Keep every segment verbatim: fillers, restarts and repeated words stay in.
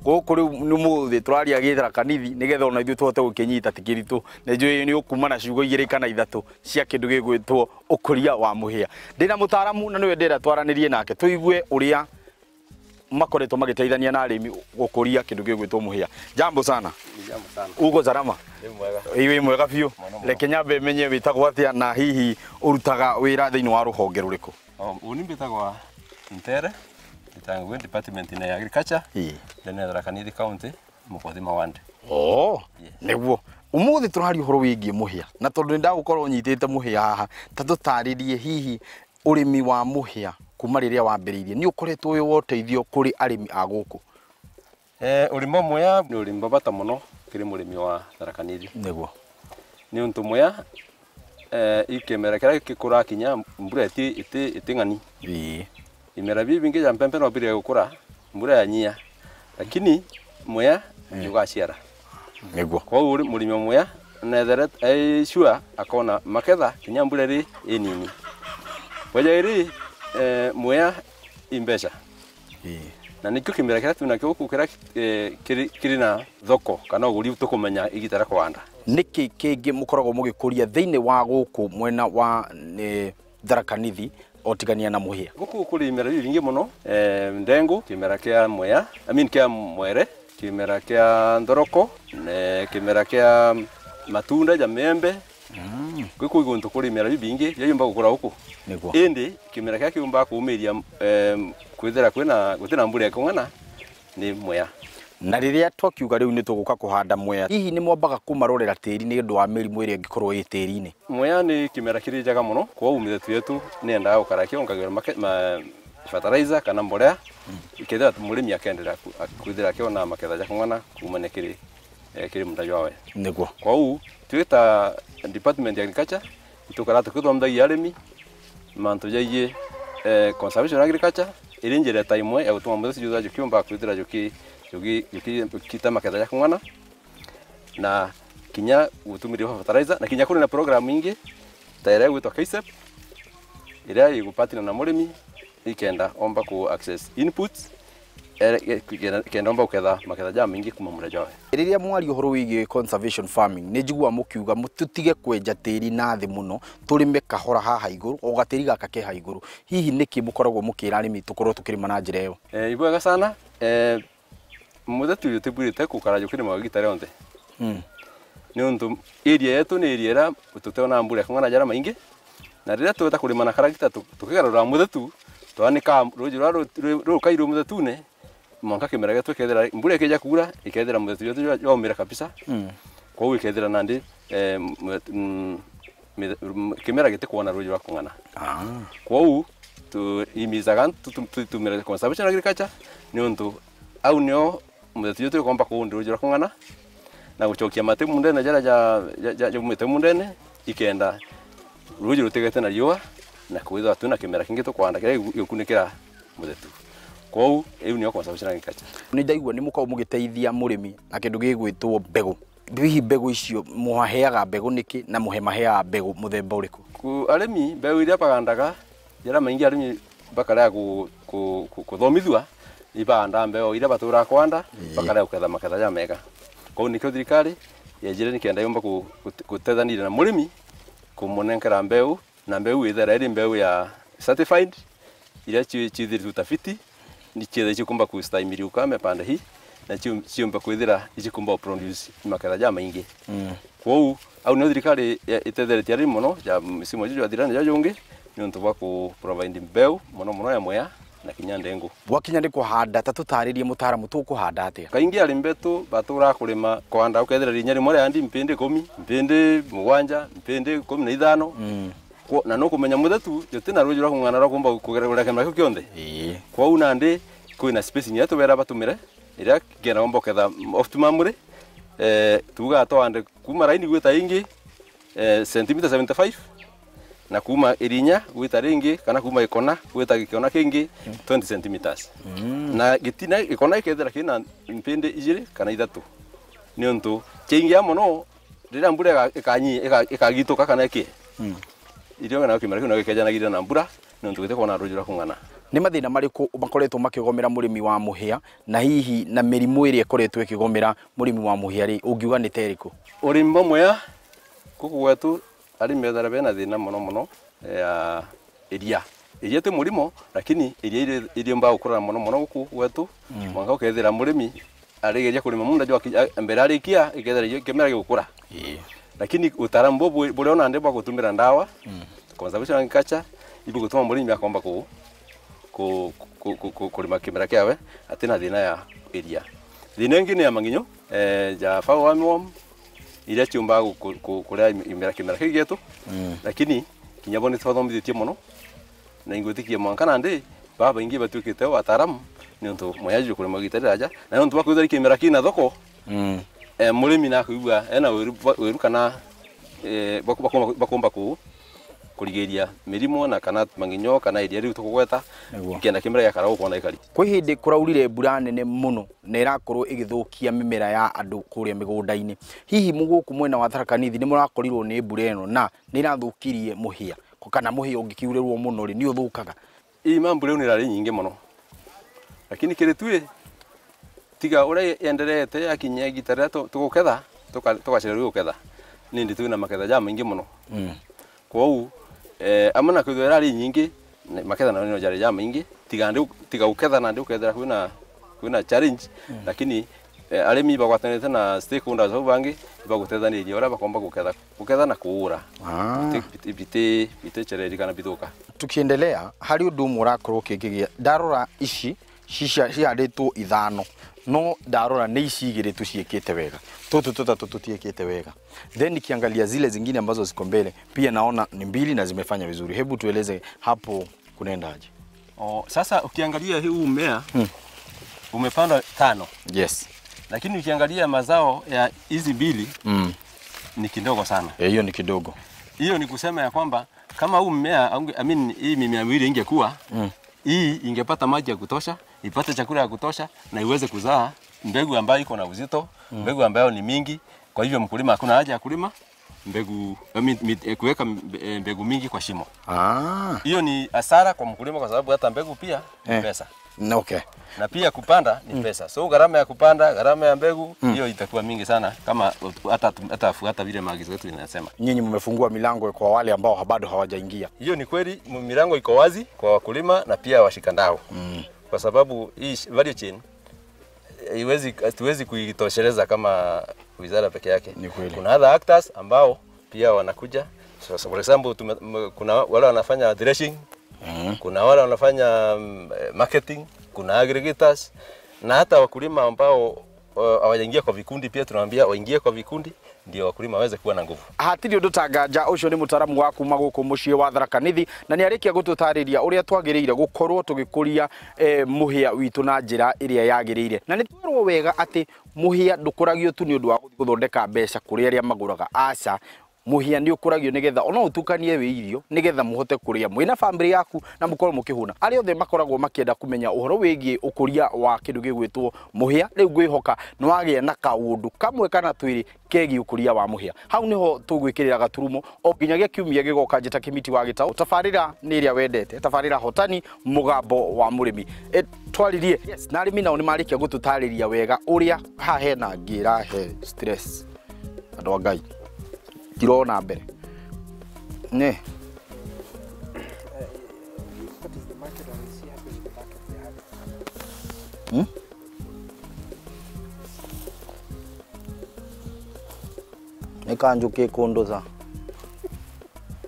Guku riu ni umuthi turaria Githaraka Nithi, nigetha ona ithui tuhote gukinyita ti kiritu. Ni njui ni ukuma na ciugo igiri kana ithatu cia kindu gigwitwo ukuria wa muhia. Ndina mutaaramu na niwe ndira twaranirie nake, tuigue uria makoretwo magiteithania na arimi gukuria kindu gigwitwo muhia. Jambo sana. Ni jambo sana. Uko salama? Ni mwega. Iwe mwega biu. Mwana mwega. Reke nyambe menye witagwo atia na hihi urutaga wira thiini wa ruhonge ruriku? Oh, uni mbitagwa Ntere, nditaga ngugi department-ini ya agriculture, Ii. ndene ya Tharaka Nithi County, Mukothima ward. Oh, Yes. niguo. Umuthi turaria uhoro wigie muhia. Na tondu nindagukorwo nyitite muhia haha, ta tutaririe hihi urimi wa muhia kuma riria wambiririe, ni ukoretwo wi wa uteithio kuri arimi a guku? Eh, urimi bwa muhia ni urimi bwa bata mono kiri murimi wa Tharaka Nithi. Niguo. Niuntu muhia, eh, i kimera kiria gikuraga kinya mbura iti, iti, iti ng'ani. Ii. Imera biu bingi ja mpempe no birie gukura, mbura yanyia. Lakini muhia Mm. jugaciara. Niguo. Kwou uri murimi wa muhia, neethere ai sure akona maketha kinya mbura iri inini. Bweja iri, eh, muhia i mbeca. Ii. Na nikio kimera kiria twina kio guku kiria, eh, kiri, kiri na thoko kana uguri tukumenya igita ria kuanda. Niki kingi mukoragwo mugikuria thiini wa guku mwena wa, eh, Tharaka Nithi otigania na muhia? Guku kuri imera bibingi mono, eh, ndengu, kimera kia muhia, I mean kia mwere, kimera kia nthoroko, ne kimera kia matunda ja miembe. Mm. Gwi kwi guntu kuri imera bibingi biria biumba gukura guku. Niguo. Indi kimera kiria kiumba kuumiria, em, kwithira kwina, gutina mbura ikung'ana, ni mwea. Na riria twakiuga riu ni tuguka kuhanda mwea, hihi ni mwambaga kumarorera tiri ni undu wa mirimu iria ingikorwo i tiri-ini? Mwea ni kimera kiri njega mono, kwou mithetu yetu ni yendaga gukara kio, nkagura make-, ma-, fertilizer kana mborea, ikethira murimi akenderea ku-, a-, kwithira akiona maketha ja kung'ana kuumania kiri, eh, kiri munda jwawe. Niguo. Kwou, twi ta department ya agriculture, itukara tukithomithagia arimi mantu jagie, eh, conservation agriculture, iri njira ta imwe ya gutuma mbeca ciu jukiumba kwithira juki-, juki-, juki-, jukita maketha ja kung'ana, na kinya gutumiria fertilizer, na kinya kuri na program ingi ta iria igwitwa K S E P, iria igupartner na murimi, ikenda omba ku access inputs, eh, kenda, kenda omba guketha maketha jamaingi kuma munda jwawe. Riria mwaria uhoro wigie conservation farming, ni njigua mukiuga mu-, tutige kwenja tiri na thi muno, turime kahora haha iguru, o gatiri gaka ke ha iguru. Hihi niki mukoragwo mukira arimi tukorwo tukirima na njira iyo? Eh, ibwega sana. Eh, muthetu jutibwirite gukara jukirima igita rionthe. Mm. Niuntu area yetu ni area iria tuteona mbura ya kung'ana jara maingi, na riria tweta kurima na karagita tu-, tukigarura muthetu, twanikaa ruuji ruria ru-, ru-, rukai rwi muthetune, mwanka kimera gietu ikethira, mbura ikija kuura, ikethira muthetu jwetu jwa-, jwaumire kabisa. Mm. Kwou ikethira nandi, eh, muthetu, mm, mithe-, mm, kimera gitikwona ruuji rwa kung'ana. Ah. Kwou, tu-, imizaga tu-, tu-, tutumire conservation agriculture, niuntu au nio muthetu jwetu jukomba kuundi ruuji rwa kung'ana, na gucokia mati mundene jaria ja, ja, ja, jaumite mundene, ikenda ruuji rutigete na riua, na kwithirwa twina kimera kingi tukwanda kiria giku-, gikunikira muthetu. Kwou, iu nio conservation agriculture. Ni ndaigua ni mukoragwo mugiteithia murimi na kindu gigwitwo mbegu. Hihi mbegu icio mwaheaga mbegu niki, na muhe maheaga mbegu muthemba uriku? Ku arimi, mbeu iria bagandaga, jaria maingi arimi bakarega ku-, ku-, ku-, kuthomithua, ibaandaa mbeu iria baturaga kwanda, Ii. bakarega kuketha maketha jamega. Kwou nikio thirikari yenjire nikenda yumba ku-, kut-, kutethaniria na murimi, kumunenkera mbeu, na mbeu ithera iri mbeu ya certified, iria ci-, ciithiritwe utafiti, ni ciethira cikumba kustahimili ukame pande hii, na ciu-, ciumba kwithira icikumba produce maketha jamaingi. Mm. Kwou, au nio thirikari ya-, itetheretie arimi mono, ja msimu juju jwathira na juju jungi, niuntu bwa ku provide mbeu, mono mono ya mwea, na kinya ndengu. Gwakinya ni kuhanda, ta tutaririe mutaaramu, tukuhanda atia? Kaingi arimi betu baturaga kurima, kuhanda ukethira rinya rimwe riandi mpindi ikumi, mpindi mugwanja, mpindi ikumi na ithano. Mm. Kwo-, na nukumenya muthetu, juti na ruuji rwa kung'ana rwa kumba kugera-, kurekemera kiu kionthe. Ii. Kwou nandi, kwina spacing iria tubera batumire, iria kenda omba uketha optimum ri, eh, tuuga twande kuma raini gwita ingi, eh, centimeter seventy-five, na kuma irinya gwita ringi, kana kuma gikona gwita gikona kingi, Mm. twenty centimeters. Mm. Na gitina, gikona gikethira kina mpindi ijiri kana ithatu. Niuntu kiaingia mono, riria mbura iga-, ikanyi-, iga-, ikagituka kana iki, Mm. irio nayo kimera kiu nayo gikejanagiria na mbura, niuntu gitikwona ruuji rwa kung'ana. Nĩ mathĩna marĩkũ makoretwo makĩgomera mũrĩmi wa mũhĩa, na hihi na mĩrimũ ĩrĩa ĩkoretwo ĩkĩgomera mũrĩmi wa mũhĩa rĩ, ũngiuga nĩ ta ĩrĩkũ? Ũrĩmi bwa mũhĩa gũkũ gwetu arĩmi bethagĩrwa bena thĩna mũno mũno ya iria. Iria ti mũrimo, lakini iria iri- iriumbaga gũkũra mũno mũno gũkũ gwetu. Mm. Mwanka ũkethira mũrĩmi arigeria kũrĩma mũgũnda jwa ki- a- mbere arikia, ikethira irio- kĩmera gĩgũkũra. Ii. Lakini utaalamu bubu buri ona ndi bwa gũtũmĩra ndawa, Mm. conservation agriculture, ibugũtuma mũrĩmi akomba ku, ku, ku, ku, ku, kũrĩma kĩmera kĩawe atina thĩna ya iria. Thĩna ĩngĩ nĩ ya mang'inyo, eh, ja fowl worm, iria ciumbaga kũrĩa imera, kĩmera kĩu gietu. Mm. Lakini kinya bo nitwathomithĩtie mono, na ingwitikia mwanka nandi babaingi batuikite o ataaramu niuntu mweyajiri kurima igita riraja, na niuntu bwa kwithira kimera kina thoko. Mm. Eh, murimi nakwigua ena wiru, wiru kana, eh, baku- bakumba, bakumba ku, kurigiria mirimo na kana mang'inyo kana iria riu tukugweta. Niguo. Kenda kimera giakara gukwona ikari. Kwi hindi kuraurire mbura nene muno na irakorwo igithukia mimera ya andu kuria migunda-ini. Hihi muguku mwena wa Tharaka Nithi ni murakorirwo ni mbura ino na ni irathukirie muhia? Ko kana muhia ungikiurerwo muno ri, ni uthukaga? Ii, ma mbura iu ni irari nyingi muno. Lakini kiri tui, tiga uria yenderete yakinya igita riria tu- tuguketha, tuka- tugacererwa guketha. Nindi twina maketha jamaingi muno. Mm. Kwou, eh, amwe na kwithirwa irari nyingi, ne- maketha nayo no jari jamaingi, tiga ndi- tiga guketha nandi ukethira kwina, kwina challenge, Mm. lakini, eh, arimi bagwatanite na stakeholders bau bangi, ibagutethaniria uria bakomba guketha, guketha na kuura. Ah. Biti- biti- biti- biticereri kana bithuka. Tukiendelea, hari undu umwe urakorwo ukingigia. Ndarora ici, ci- cia- cihanditwo ithano, no ndarora ni ici igiri tu ciikite wega. Tutu tutatu tutiikite wega. Then nikiangalia zile zingine ambazo ziko mbele, pia naona ni mbili na zimefanya vizuri. Hebu tueleze hapo kunaendaje? Oh, sasa ukiangalia hii huu mmea, Hmm. umepanda tano. Yes. Lakini ukiangalia mazao ya hizi mbili, Mm. ni kidogo sana. Eh, hiyo ni kidogo. Hiyo ni kusema ya kwamba kama huu mmea, aunge- I mean, hii mimea miwili ingekuwa, Mm. hii ingepata maji ya kutosha, ipate chakula ya kutosha na iweze kuzaa mbegu ambayo iko na uzito, Mm. mbegu ambayo ni mingi. Kwa hivyo mkulima hakuna haja ya kulima mbegu, I mean, mit- eh, kuweka mbe- eh, mbegu mingi kwa shimo. Ah. Hiyo ni hasara kwa mkulima kwa sababu hata mbegu pia ni Eh. pesa. Na okay. Na pia kupanda ni pesa. So gharama ya kupanda, gharama ya mbegu, hiyo itakuwa mingi sana kama ut- hata tu- hata fuata vile maagizo yetu inasema. Nyinyi mmefungua milango kwa wale ambao bado hawajaingia. Hiyo ni kweli, m- milango iko wazi kwa wakulima na pia washikadau. Mm. Kwa sababu hii sh- value chain haiwezi, hatuwezi kuitosheleza kama wizara peke yake. Ni kweli. Kuna other actors ambao pia wanakuja. So, so for example, tume, m- kuna wale wanafanya threshing, Mm. kuna wale wanafanya mm, eh, marketing, kuna aggregators na hata wakulima ambao uh, hawajaingia kwa vikundi pia tunawaambia waingie kwa vikundi ndio wakulima waweze kuwa na nguvu. Hatiri undu ta nganja, ucio ni mutaaramu wa kuma guku mucii wa Tharaka Nithi, na ni arikia gututariria uria twagiriire gukorwo tugikuria, eh, muhia witu na njira iria yagiriire. Na ni twerwo wega ati muhia ndukuragio tu ni undu wa guthii guthondeka mbeca kuri aria maguraga. Aca, muhia ni ukuragio nigetha ona utukanie wi irio, nigetha muhote kuria mwi na family yaku na mukorwo mukihuna. Aria othe makoragwo makienda kumenya uhoro wigie ukuria wa kindu gigwitwo muhia, riu ngwihoka ni wagia na kaundu kamwe kana twiri kegie ukuria wa muhia. Hau niho tugwikirira gaturumo o nginyagia kiumia gigoka. Njita Kimiti wa Gitau, tabarira ni iria wendete, tabarira hotani, mugambo wa murimi. E, twaririe, yes, na arimi nao ni marikia gututariria wega uria haha hena ngira he stress. Andu a Ngai. Tirona mbere. Ne. Hmm? Ni kanjuki kundutha.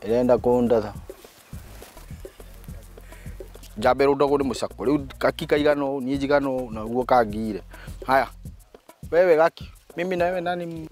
Irenda kundatha. Njambe rundagu ni mucako. Riu gaki kaigana uu, ni njigana uu, naguo kangiire. Haya. Wewe gaki. Mimi na wewe nani m-